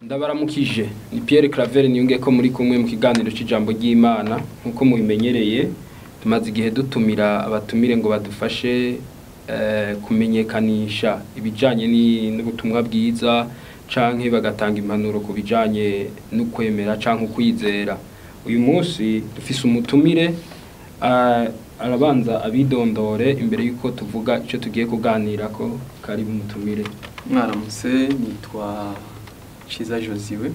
Ndabaramukije ni Pierre Claver niyunge ko muri kumwe mu kiganiro c'ijambo ry'Imana. Nkuko mubimenyereye, tumaze igihe dutumira abatumire ngo badufashe kumenyekanisha ibijanye n'ubutumwa bwiza, canke bagatanga impanuro ku bijanye n'ukwemera canke ukwizera. Uyu munsi dufise umutumire, arabanza abidondore imbere yuko tuvuga ico tugiye kuganirako. Karibu mutumire. Mwaramutse, nitwa Ciza Josiwe,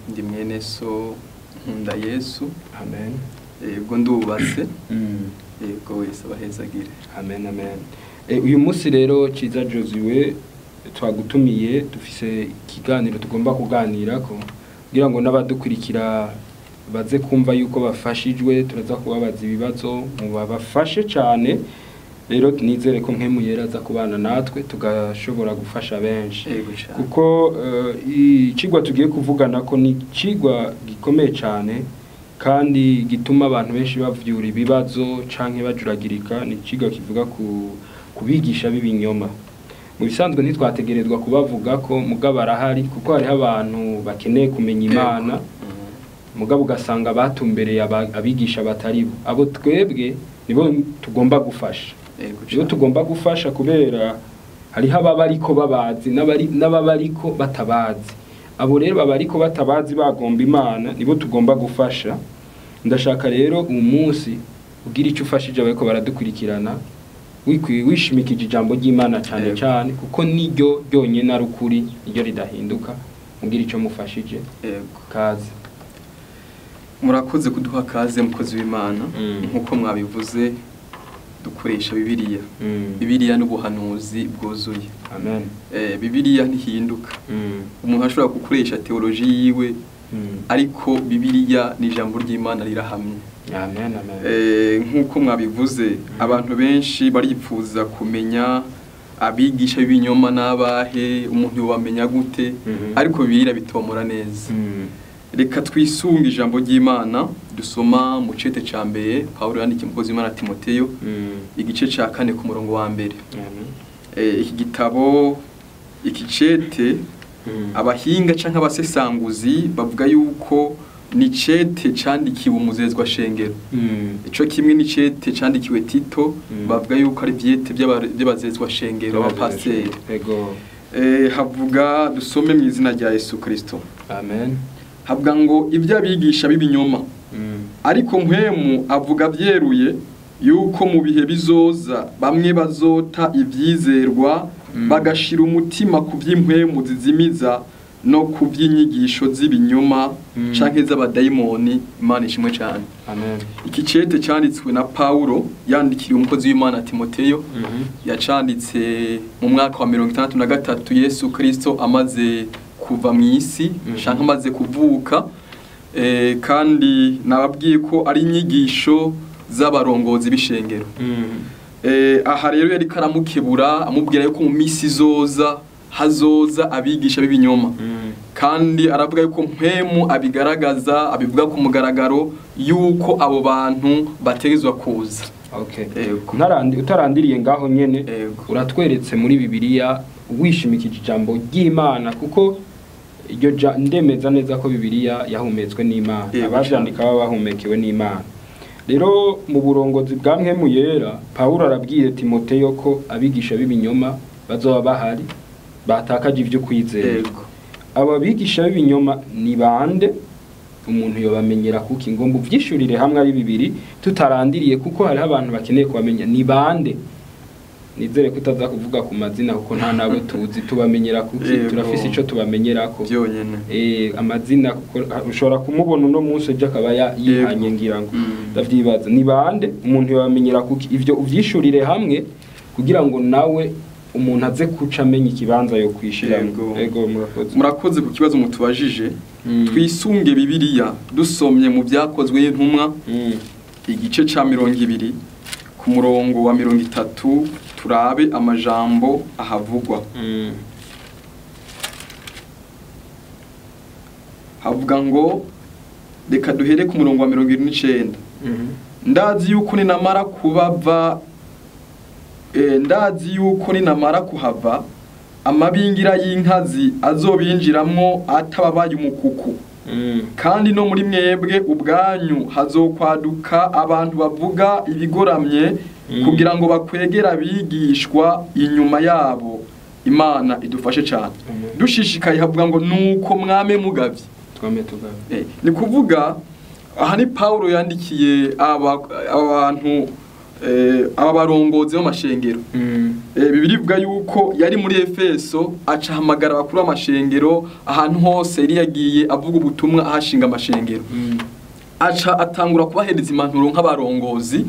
ndi mwene so, nkunda Yesu. Amen. Yego, ndubatse. Yego, wese abahezagire. Amen, amen. Uyu munsi rero, Ciza Josiwe, twagutumiye, dufise ikiganiro tugomba kuganirako kugira ngo n'abadukurikira baze kumva yuko bafashijwe. Turaza kubabaza ibibazo mu babafashe cyane. Rero nizere ko Mpwemu Yera aza kubana natwe, tugashobora gufasha benshi. Yego cyane. Kuko icigwa tugiye kuvugana ko ni icigwa gikomeye cyane kandi gituma abantu benshi bavyura ibibazo canke bajuragirika. Ni icigwa kivuga ku kubigisha b'ibinyoma. Mu bisanzwe ntitwategerezwa kubavuga ko, mugabo arahari, kuko hariho abantu bakeneye kumenya Imana, mugabo ugasanga batumbereye abigisha batari bo. Abo twebwe nibo tugomba gufasha. Yego Nibo cyane. tugomba gufasha, kubera hariho ababa ariko babazi n'ababa ariko batabazi. Abo rero baba ariko batabazi bagomba Imana, nibo tugomba gufasha. Ndashaka rero uyu munsi ugira icyo ufashije abariko baradukurikirana, wishimikije ijambo ry'Imana cyane cyane, kuko niryo ryonyene ari ukuri, niryo ridahinduka. Mugira icyo mufashije. Yego. Kaze. Murakoze kuduha kaze, mukozi w'Imana. Nk'uko mwabivuze, dukoresha Bibiliya. Bibiliya n'ubuhanuzi bwuzuye. Amen. Bibiliya ntihinduka. Umuntu ashobora gukoresha théologie yiwe, ariko Bibiliya ni ijambo ry'Imana, rirahamye. Amen, amen. Nk'uko mwabivuze, abantu benshi baripfuza kumenya abigisha b'ibinyoma n'abahe, umuntu yobamenya gute? Ariko Bibiliya bitomora neza. Reka twisunge ijambo ry'Imana dusoma mu cete ca mbere Pawulo yandikiye umukozi w'Imana Timoteyo, igice ca 4 ku murongo wa 1. Amen. Iki gitabo, iki cete, abahinga canke abasesanguzi bavuga yuko ni cete candikiwe umuzezwa shengero. Ico kimwe ni cete candikiwe Tito. Bavuga yuko ari vyete by'abazezwa shengero, abapasiteri. Ego. Havuga, dusome mu izina rya Yesu Kristo. Amen. Havuga ngo ibyo abigisha b'ibinyoma: "Ariko Mpwemu avuga byeruye yuko mu bihe bizoza bamwe bazota ivyizerwa, bagashira umutima ku vy'impwemu zizimiza no ku vy'inyigisho z'ibinyoma canke z'abadayimoni." Imana ishimwe cane. Amen. Iki cete canditswe na Paulo yandikiriye umukozi w'Imana Timoteyo. Yacanditse mu mwaka wa 63 Yesu Kristo amaze kuva mu isi canke amaze kuvuka. Kandi nababwiye ko ari inyigisho z'abarongozi b'ishengero. Aha rero yari karamukebura, amubwira yuko mu misi izoza hazoza abigisha b'ibinyoma. Kandi aravuga yuko Mpwemu abigaragaza, abivuga ku mugaragaro yuko abo bantu bategezwa kuza. Okay. Yego. Utarandiriye ngaho nyene, Yego. uratweretse muri Bibiliya wishimikije ijambo ry'Imana, kuko iryo ndemeza neza ko Bibiliya yahumetswe n'Imana. Abavyandika baba bahumekewe n'Imana. Rero mu burongozi bwa Mpwemu Yera, Pawulo arabwiye Timoteyo ko abigisha b'ibinyoma bazoba bahari batakaje ivyo kwizera. Aba bigisha b'ibinyoma ni bande? Umuntu yobamenyera kuki? Ngomba uvyishurire hamwe ari bibiri tutarandiriye, kuko hariho abantu bakeneye kubamenya ni bande. Nizere ko utaza kuvuga ku mazina, kuko nta nabo tuzi. Tubamenyera kuki? Turafise ico tubamenyerako. Byonyene. Amazina, kuko ushobora kumubona uno munsi, ejo akaba yihanye, ngira ngo ndavyibaza. Ni bande? Umuntu yobamenyera kuki? Ivyo uvyishurire hamwe kugira ngo nawe umuntu aze kuca amenya ikibanza yo kwishiramo. Yego. Ego, murakoze. Murakoze ku kibazo mutubajije. Twisunge Bibiliya dusomye mu Byakozwe y'Intumwa, igice ca 20 ku murongo wa 30, turabe amajambo ahavugwa. Havuga ngo, reka duhere ku murongo wa 79: "Ndazi yuko ninamara kubava, ndazi yuko ninamara kuhava Amabingira y'inkazi azobinjiramwo atababaye umukuku. Kandi no muri mwebwe ubwanyu hazokwaduka abantu bavuga ibigoramye kugira ngo bakwegera abigishwa inyuma yabo. Imana idufashe cyane. Dushishikaye havuga ngo nuko mwame mugavye. Twame tugavye. Ni kuvuga aha ni Paulo yandikiye abantu aba barongozi b'amashengero. Bibiri ivuga yuko yari muri Efeso aca hamagara abakuru b'amashengero ahantu hose yari yagiye avuga ubutumwa ahashinga amashengero. Aca atangura kubahereza impanuro nk'abarongozi,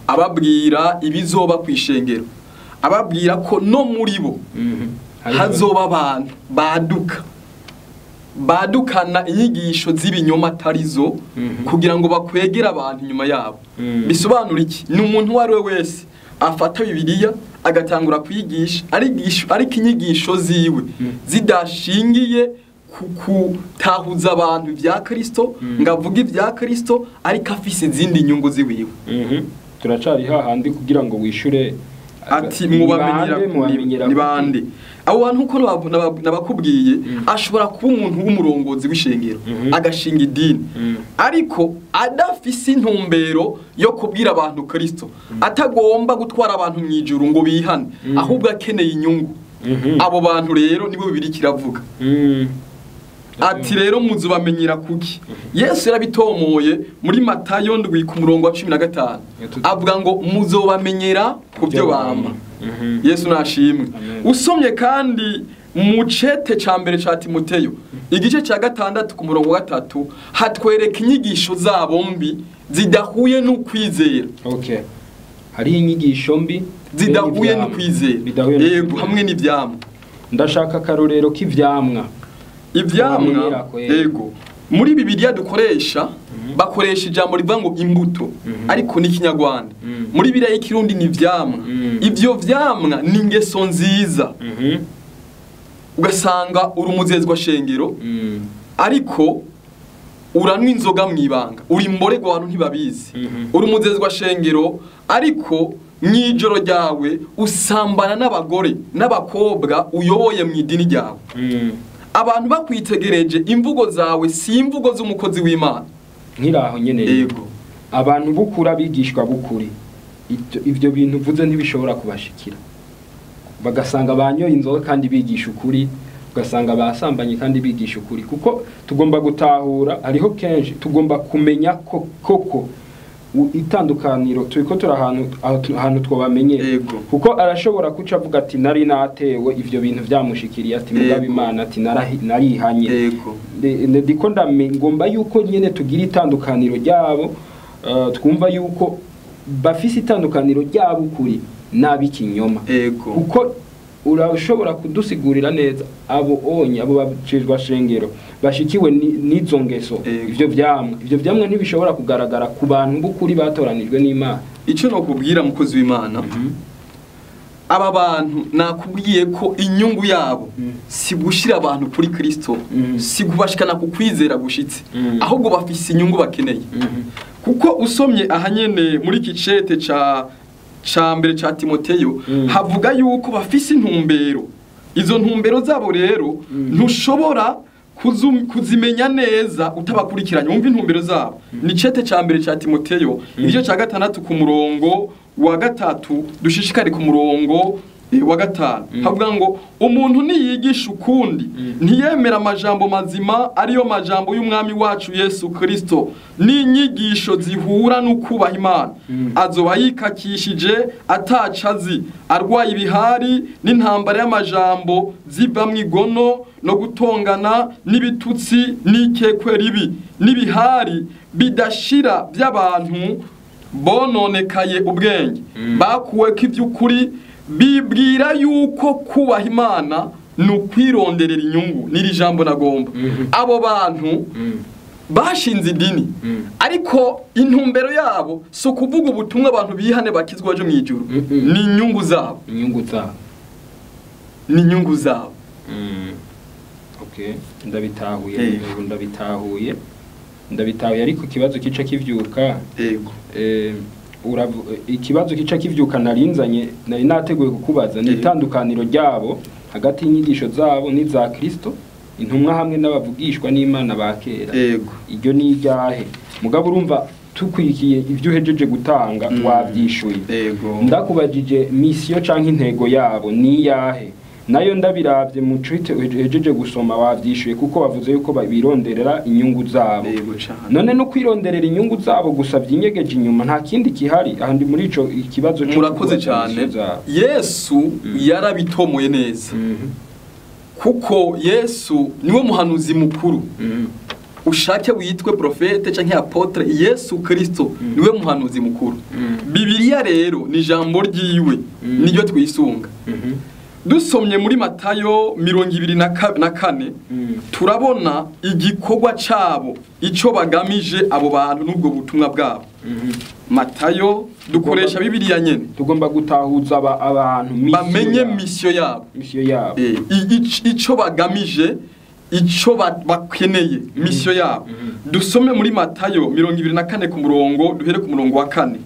ababwira ibizoba kwishengero, ababwira ko no muri bo hazoba abantu baduka badukana inyigisho z'ibinyoma atarizo kugira ngo bakwegere abantu inyuma yabo. Bisobanura iki? Ni umuntu uwo ari we wese afata Bibiliya agatangura kwigisha ariko inyigisho ziwe zidashingiye kutahuza abantu ibya Kristo, ngo avuge ibya Kristo ariko afise izindi nyungu ziwiwe. Turacari hahandi kugira ngo wishure ati mubamenyera ni bande abo bantu uko nabakubwiye. Ashobora kuba umuntu w'umurongozi w'ishengero agashinga idini ariko adafise intumbero yo kubwira abantu Kristo, atagomba gutwara abantu mu ijuru ngo bihane, ahubwo akeneye inyungu. Abo bantu rero nibo Bibiri kiravuga. Ati rero muzubamenyera kuki? Yesu yarabitomoye muri Matayo 7 ku murongo wa 15 avuga ngo muzobamenyera ku byo bama. Yesu nashimwe. Usomye kandi mu cete ca mbere ca Timoteyo igice ca 6 ku murongo wa 3 hatwereka inyigisho zabo mbi zidahuye n'ukwizera. Okay. Hari inyigisho mbi zidahuye n'ukwizera. Yego, hamwe n'ivyamwa. Ndashaka karorero k'ivyamwa. Ivyamwa, yego, muri Bibiliya dukoresha bakoresha ijambo rivuga ngo imbuto, ariko ni Kinyarwanda. Muri Bibiliya y'ikirundi ni ivyamwa. Ivyo vyamwa ni ingeso nziza. Ugasanga uri umuzezwa shengero ariko uranywa inzoga mwibanga, uri imborerwa abantu ntibabizi. Uri umuzezwa shengero ariko mw'ijoro ryawe usambana n'abagore n'abakobwa uyoboye mu idini ryawe. Abantu bakwitegereje imvugo zawe si imvugo z'umukozi w'Imana. Nkiraho nyene. Yego. Abantu bukura bigishwa bukuri, ivyo bintu uvuze ntibishobora kubashikira. Bagasanga banyoye inzoga kandi bigisha ukuri, ugasanga basambanye kandi bigisha ukuri. Kuko tugomba gutahura, hariho kenshi tugomba kumenya ko koko itandukaniro turiko turahantu twobamenyera. Kuko arashobora kuca avuga ati nari natewe ivyo bintu vyamushikiriye, ati mugabe Imana ati narihanye. Ndiko ngomba yuko nyene tugira itandukaniro ryabo, twumva yuko bafise itandukaniro ryabo kuri nabikinyoma. Kuko urashobora kudusigurira neza abo onye abo bacizwa shengero bashikiwe n'izo ngeso, ivyo vyamwa ntibishobora kugaragara ku bantu b'ukuri batoranijwe n'Imana. Ico nokubwira mukozi w'Imana, aba bantu nakubwiye ko inyungu yabo si gushira abantu kuri Kristo, si kubashikana ku kwizera gushitse, ahubwo bafise inyungu bakeneye. Kuko usomye ahanyene muri kicete ca mbere ca Timoteyo havuga yuko bafise intumbero. Izo ntumbero zabo rero ntushobora kuzimenya neza utabakurikiranye. Wumva intumbero zabo ni cete ca mbere ca Timoteyo igice ca 6 ku murongo wa 3 dushishikare ku murongo wa 5 havuga ngo umuntu niyigisha ukundi ntiyemera amajambo mazima ariyo majambo y'umwami wacu Yesu Kristo n'inyigisho zihura n'ukubaha Imana, azoba yikakishije atacazi, arwaye ibihari n'intambara y'amajambo ziva mu igono no gutongana n'ibitutsi n'ikekwe ribi n'ibihari bidashira by'abantu bononekaye ubwenge, bakuweko iby'ukuri, bibwira yuko kubaha Imana ni ukwironderera inyungu. N'iri jambo nagomba abo bantu bashinze idini ariko intumbero yabo si ukuvuga ubutumwa abantu bihane bakizwa baje mu ijuru, ni inyungu zabo. Ni inyungu zabo. Okay, ndabitahuye, ndabitahuye ariko ikibazo kica kivyuka. Yego. Ikibazo kica kivyuka narinzanye nari nateguye kukubaza ni itandukaniro ryabo hagati y'inyigisho zabo n'iza Kristo, intumwa hamwe n'abavugishwa n'Imana ba kera? Yego. Iryo ni iryahe? Mugabo urumva tukwikiye ibyo uhejeje gutanga wabyishuye. Yego. Ndakubajije misiyo canke intego yabo ni iyahe, nayo ndabiravye mu cwite uhejeje gusoma wavyishuye, kuko bavuze yuko bironderera inyungu zabo. Yego cyane. None no kwironderera inyungu zabo gusa vyinyegeje inyuma, nta kindi kihari aha ndi muri ico ikibazo cyo Murakoze kubaza cyane. misiyo zabo. Yesu yarabitomoye neza, kuko Yesu niwe muhanuzi mukuru. Ushake witwe profete canke apotre, Yesu Kristo niwe muhanuzi mukuru. Bibiliya rero ni ijambo ryiwe, niryo twisunga. Dusomye muri Matayo 24, turabona igikorwa cabo, ico bagamije abo bantu n'ubwo butumwa bwabo. Matayo, dukoresha Bibiliya nyene. Tugomba gutahuza abantu misiyo Bamenye yabo. misiyo yabo, Misiyo yabo. Ico bagamije, ico bakeneye, misiyo yabo. Dusome muri Matayo 24 ku murongo, duhere ku murongo wa 4.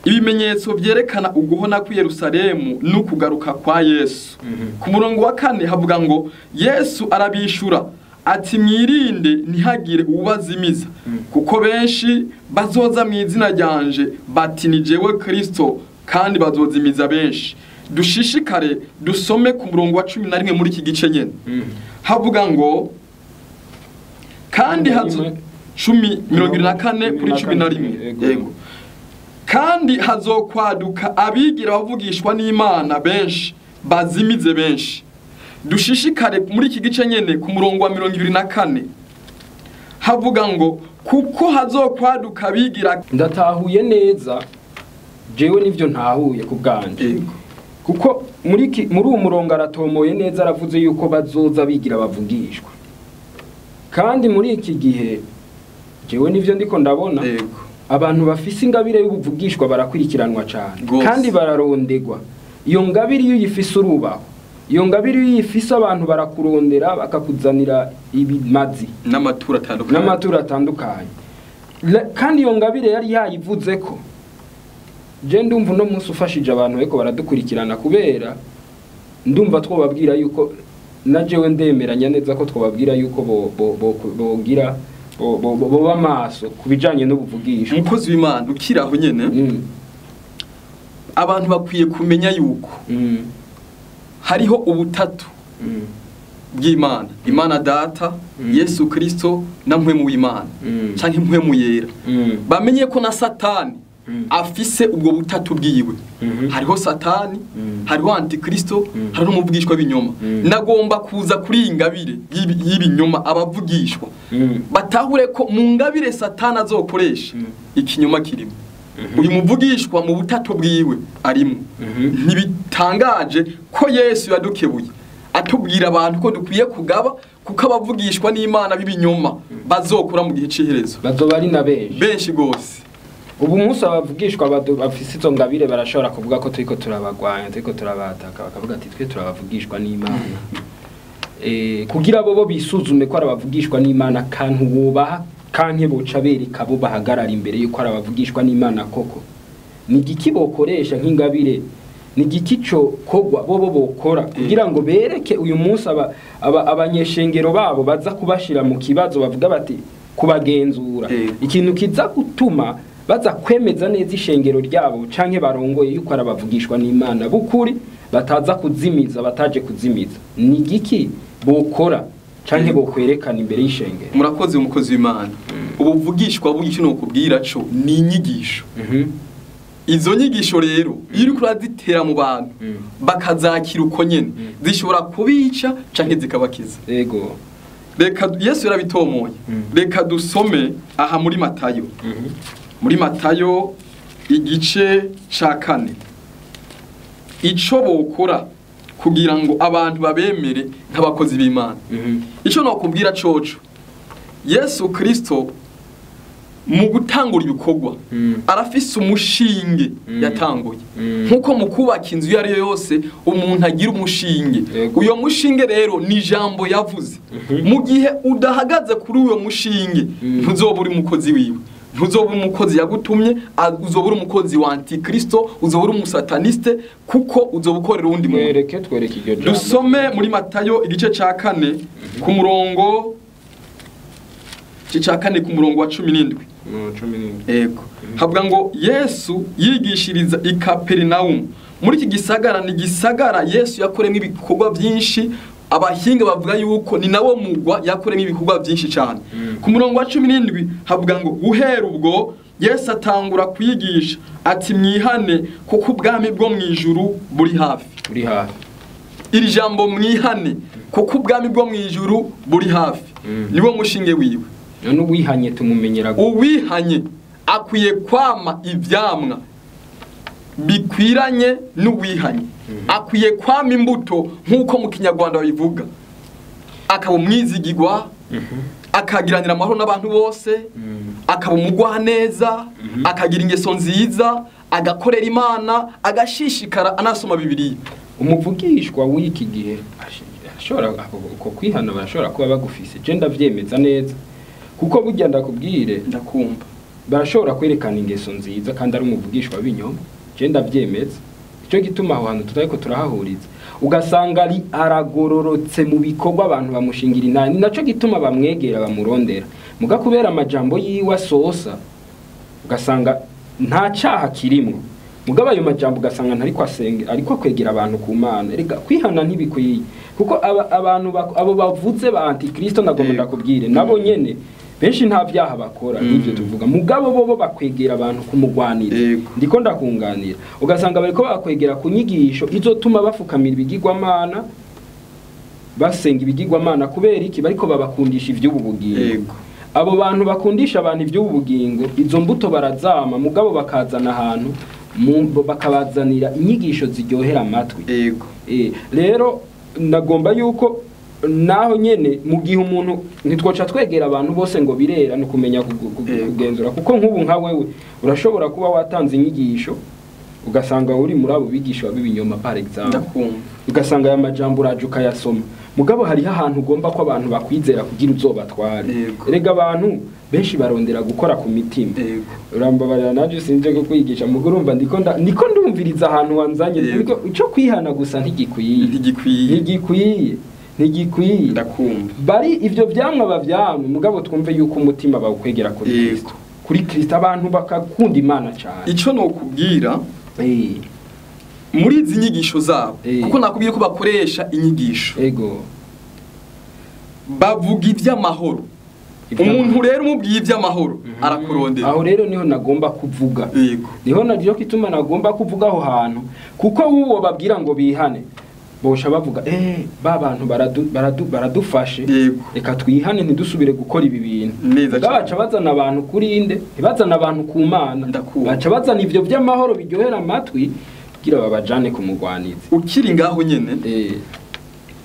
Ibimenyetso vyerekana uguhona kw'i Yerusalemu n'ukugaruka kwa Yesu. Ku murongo wa 4 havuga ngo Yesu arabishura ati: mwirinde ntihagire uwubazimiza, kuko benshi bazoza mu izina ryanje bati ni jewe Kristo, kandi bazozimiza benshi. Dushishikare dusome ku murongo wa 11 muri iki gice nyene. Havuga ngo kandi hazo 10:24 kuri 11. Yego. Yego. Kandi hazokwaduka abigira bavugishwa n'Imana benshi, bazimize benshi. Dushishikare muri iki gice nyene ku murongo wa 24, havuga ngo kuko hazokwaduka abigira. Ndatahuye neza jewe nivyo ntahuye ku bwanje. Yego. Kuko muri uwo murongo aratomoye neza, aravuze yuko bazoza bigira bavugishwa, kandi muri iki gihe jewe nivyo ndiko ndabona. Yego. Abantu bafise ingabire y'ubuvugishwa barakurikiranwa cyane Gose. kandi bararondegwa. Iyo ngabire iyo uyifise urubaho, iyo ngabire iyo uyifise abantu barakurondera, bakakuzanira ibimazi n'amaturo atandukanye. N'amaturo atandukanye. Kandi iyo ngabire yari yayivuze ko je ndumva uno munsi ufashije abantu ariko baradukurikirana, kubera ndumva twobabwira yuko na jewe ndemeranya neza ko twobabwira yuko bogira boba maso ku bijanye n'ubuvugishwa. Umukozi w'Imana, ukiri aho nyene, abantu bakwiye kumenya yuko hariho ubutatu bw'Imana: Imana Data, Yesu Kristo na Mpwemu w'Imana canke Mpwemu Yera. Bamenye ko na Satani afise ubwo butatu bwiwe. Hariho Satani, hariho Antikristo, hariho n'umuvugishwa w'ibinyoma. Nagomba kuza kuri iyi ngabire y'ibinyoma, abavugishwa. Batahure ko mu ngabire Satani azokoresha ikinyoma kirimo. Uyu muvugishwa mu butatu bwiwe arimo. Ntibitangaje ko Yesu yadukebuye atubwira abantu ko dukwiye kugaba, kuko abavugishwa n'Imana b'ibinyoma bazokora mu gihe c'iherezo. Bazoba ari na benshi. Benshi gose. Ubu munsi abavugishwa bafise izo ngabire barashobora kuvuga ko turiko turabagwanya, turiko turabataka, bakavuga ati twe turabavugishwa n'Imana. Kugira bo bisuzume ko arabavugishwa n'Imana, kantu wubaha kanke boca bereka bo bahagarara imbere yuko arabavugishwa n'Imana koko. Ni igiki bokoresha nk'ingabire? Ni igiki co kogwa bobo bokora kugira ngo bereke uyu munsi abanyeshengero babo baza kubashira mu kibazo, bavuga bati kubagenzura? Ikintu kiza gutuma baza kwemeza neza ishengero ryabo canke barongoye yuko arabavugishwa n'Imana bukuri, bataza kuzimiza, bataje kuzimiza, ni igiki bokora canke bokwerekana imbere y'ishengero? Murakoze, umukozi w'Imana. Ubuvugishwa bw'icyo nokubwira co ni inyigisho. Izo nyigisho rero iyo uriko urazitera mu bantu bakazakira uko nyene, zishobora kubica canke zikabakiza. Yego. Reka Yesu yarabitomoye. Reka dusome aha muri Matayo. Muri Matayo igice ca 4, ico bokora kugira ngo abantu babemere nk'abakozi b'Imana. Ico nokubwira coco, Yesu Kristo mu gutangura ibikorwa arafise umushinge yatanguye. Nkuko mu kubaka inzu iyo ari yo yose umuntu agira umushinge. Yego. Uyo mushinge rero ni ijambo yavuze. Mu gihe udahagaze kuri uyo mushinge, ntuzoba uri umukozi wiwe, Ntuzoba umukozi yagutumye, uzoba uri umukozi wa antikristo, uzoba uri umusataniste, kuko uzoba ukorera uwundi muntu. Mwereke, twereke iryo jambo. Dusome muri Matayo igice ca 4 ku murongo, igice ca 4 ku murongo wa 17. 17. Ego. Havuga ngo Yesu yigishiriza i Kaperinaumu. Muri iki gisagara ni gisagara Yesu yakoremo ibikorwa byinshi. Abahinga bavuga yuko ni nawo mugwa yakoremo ibikorwa byinshi cyane. Ku murongo wa 17 havuga ngo guhera ubwo Yesu atangura kwigisha ati mwihane kuko ubwami bwo mu ijuru buri hafi. Buri hafi. Iri jambo mwihane kuko ubwami bwo mu ijuru buri hafi niwo mushinge wiwe. None uwihanye tumumenyera. Uwihanye akwiye kwama ivyamwa bikwiranye n'uwihanye. Akwiye kwama imbuto nk'uko mu Kinyarwanda babivuga. Akaba umwizigirwa, akagiranira amahoro n'abantu bose, akaba umugwaneza, akagira ingeso nziza, agakorera Imana, agashishikara anasoma Bibiliya. Umuvugishwa w'iki gihe ashobora uko kwihana barashobora kuba bagufise. Je ndavyemeza neza. Kuko burya ndakubwire, ndakumva, barashobora kwerekana ingeso nziza kandi ari umuvugishwa w'ibinyoma. Je ndavyemeza. Ico gituma aho hantu tutariko turahahuriza, ugasanga ari aragororotse mu bikorwa abantu bamushingira inani. Ni naco gituma bamwegera bamurondera. Muga kubera amajambo yiwe asosa, ugasanga nta caha kirimwo. Mugabo ayo majambo ugasanga ntariko asenge, ariko akwegera abantu ku Mana. Erega kwihana ntibikwiye. Kuko abantu abo bavuze ba antikristo nagomba ndakubwire, nabo nyene benshi nta vyaha bakora n'ivyo tuvuga. Mugabo bobo bakwegera abantu kumugwanira. Ndiko ndakunganira. Ugasanga bariko bakwegera ku nyigisho izotuma bafukamira ibigirwamana, basenga ibigirwamana kubera iki? Bariko babakundisha ivy'ubu bugingo. Abo bantu bakundisha abantu ivy'ubu bugingo, izo mbuto barazama, mugabo bakazana ahantu bakabazanira inyigisho ziryohera amatwi. Rero ndagomba yuko naho nyene mu gihe umuntu ntitwoca twegera abantu bose ngo birera no kumenya kugenzura, kuko nk'ubu nka wewe urashobora kuba watanze inyigisho ugasanga uri muri abo bigisha b'ibinyoma par exemple, ugasanga aya majambo uraje ukayasoma. Mugabo hariho ahantu ugomba ko abantu bakwizera kugira uzobatware. Erega abantu benshi barondera gukora ku mitima. Urambabarira naje sinje ko kwigisha, mugo urumva ndiko ndumviriza ahantu wanzanye. Ico kwihana gusa ntigikwiye. Ntigikwiye. Ndakumva. Bari ivyo vyamwa bavyamwe, mugabo twumve yuko umutima bawukwegera kuri Kristo. Kuri Kristo abantu bakakunda Imana cyane. Ico nokubwira muri izi nyigisho zabo, kuko nakubwiye ko bakoresha inyigisho. Ego. Bavuga ivy'amahoro. Umuntu rero umubwiye ivy'amahoro arakurondera. Aho rero niho nagomba kuvuga. Niho nagiye kituma nagomba kuvuga aho hantu, kuko uwo babwira ngo bihane bosha bavuga ba bantu baradufashe, reka twihane ntidusubire gukora ibi bintu. Baca bazana abantu kuri inde, ntibazana abantu ku Mana. Baca bazana ivyo vy'amahoro biryohera amatwi kugira babajane ku mugwanizi. Ukiri ngaho nyene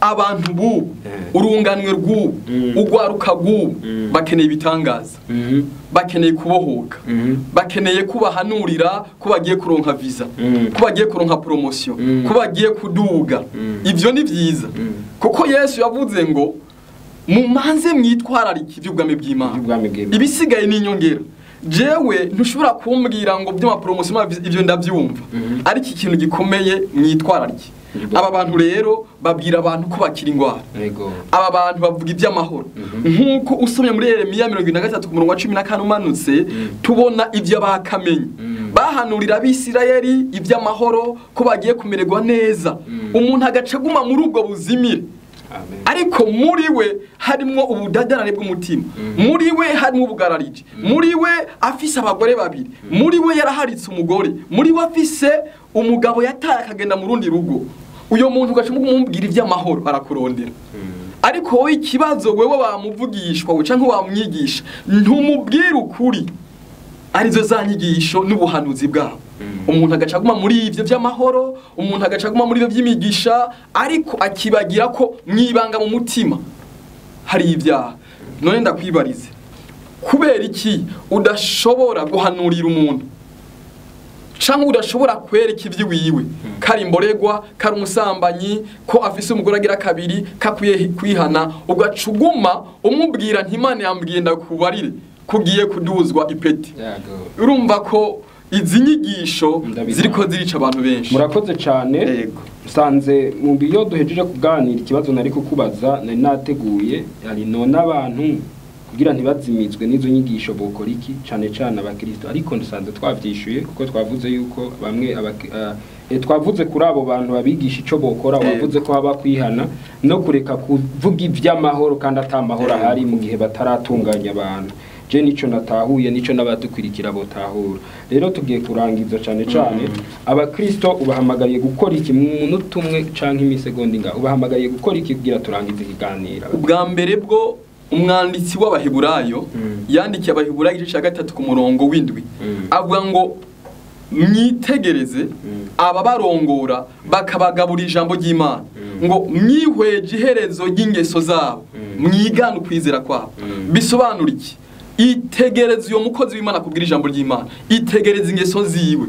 abantu bubu, urunganwe rw'ubu, ugwaruka rw'ubu, bakeneye ibitangaza, bakeneye kubohoka, bakeneye kubahanurira ko bagiye kuronka visa, ko bagiye kuronka promotion, ko bagiye kuduga. Ivyo ni vyiza, kuko Yesu yavuze ngo mumanze mwitwararike ivy'ubwami bw'Imana, ibisigaye ni inyongera. Jewe ntushobora kumbwira ngo by'ama promotion ivyo ndavyumva, ariko ikintu gikomeye mwitwararike. Aba bantu rero babwira abantu ko bakira ingwara. Aba bantu bavuga iby'amahoro. Nkuko usomye muri Yeremiya 23 ku murongo wa 14 umanutse, tubona ivyo bakamenye. Bahanurira abisirayeli iby'amahoro ko bagiye kumererwa neza. Umuntu agaca guma muri ubwo buzimire. Ariko muri we harimwo ubudadarane bw'umutima, muri we harimwo ubugararije, muri we afise abagore babiri, muri we yaraharitse umugore, muri we afise umugabo yataye akagenda mu rundi rugo. Uyo muntu ugaca umubwira ivy'amahoro arakurondera. Ariko wowe ikibazo wewe wamuvugishwa we canke wamwigisha ntumubwira ukuri, arizo za nyigisho n'ubuhanuzi bwabo. Umuntu agaca aguma muri ivyo vy'amahoro, umuntu agaca aguma muri ivyo vy'imigisha, ariko akibagira ko mwibanga mu mutima hari ibyaha. None ndakwibarize, kubera iki udashobora guhanurira umuntu canke udashobora kwereka ivyiwiwe kari imboregwa, kari umusambanyi, ko afise umugore agira kabiri, kakwiye kwihana, ugacuguma umubwira nti Imana yambwiye ndakubarire, kugiye kuduzwa ipeti. Urumva ko izi nyigisho ziriko zirica abantu benshi. Murakoze cyane. Nsanze mu biyo duhejeje kuganira ikibazo nari kukubaza nari nateguye ari none abantu kugira ntibazimizwe n'izo nyigisho bokora iki cyane cyane abakristo, ariko nsanze twavyishuye kuko twavuze yuko bamwe twavuze kuri abo bantu babigisha ico bokora, wavuze ko haba kwihana no kureka kuvuga ivy'amahoro kandi atamahoro ahari mu gihe bataratunganya abantu. Je nico natahuye nico n'abadukwirikira botahura. Rero tugiye kurangiza cyane cyane abakristo ubahamagariye gukora iki mu munota umwe canke imisegonda inga, ubahamagariye gukora iki kugira turangize ikiganiro? Ubwa mbere bwo umwanditsi w'Abaheburayo yandikiye Abaheburayo igice cya 3 ku murongo w'indwi avuga ngo mwitegereze ababarongora bakabagabura ijambo ry'Imana, ngo mwihweje iherezo ry'ingeso zabo mwigane ukwizera kwabo. Bisobanura iki? Itegereze uyo mukozi w'Imana kubwira ijambo ry'Imana, itegereze ingeso ziwe,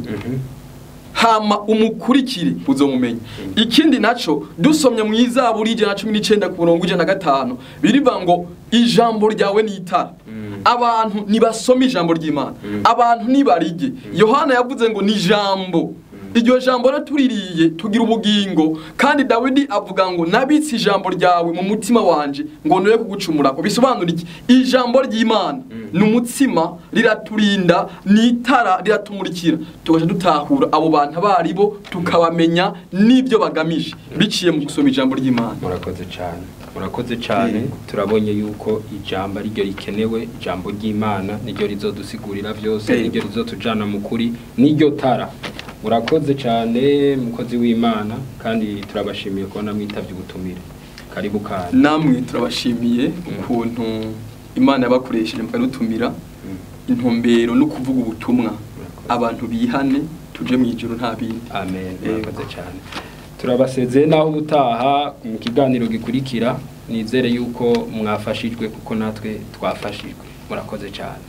hama umukurikire uzomumenya. Ikindi naco dusomye mu Izaburi 119 ku murongo 105 birivuga ngo ijambo ryawe ni itara. Abantu nibasoma ijambo ry'Imana, abantu nibarige. Yohana yavuze ngo ni ijambo, iryo jambo ratuririye tugira ubugingo. Kandi Dawidi avuga ngo nabitse ijambo ryawe mu mutima wanje ngo noye kugucumurako. Bisobanura iki? Ijambo ry'Imana ni umutsima, riraturinda, ni itara riratumurikira, tugaca dutahura abo bantu abaribo tukabamenya n'ibyo bagamije biciye mu gusoma ijambo ry'Imana. Murakoze cyane, murakoze cyane. Turabonye yuko ijambo ariryo rikenewe, ijambo ry'Imana niryo rizodusigurira byose, niryo rizotujana mu kuri, niryo tara. Murakoze cyane mukozi w'Imana, kandi turabashimiye kubona mwitavye ubutumire. Karibu kandi. Namwe turabashimiye ukuntu Imana yabakoresheje mukadutumira. Intumbero no kuvuga ubutumwa abantu bihane tuje mu ijuru nta bindi. Amen. Murakoze cyane. Turabasezeye naho ubutaha mu kiganiro gikurikira. Nizere yuko mwafashijwe kuko natwe twafashijwe. Murakoze cyane.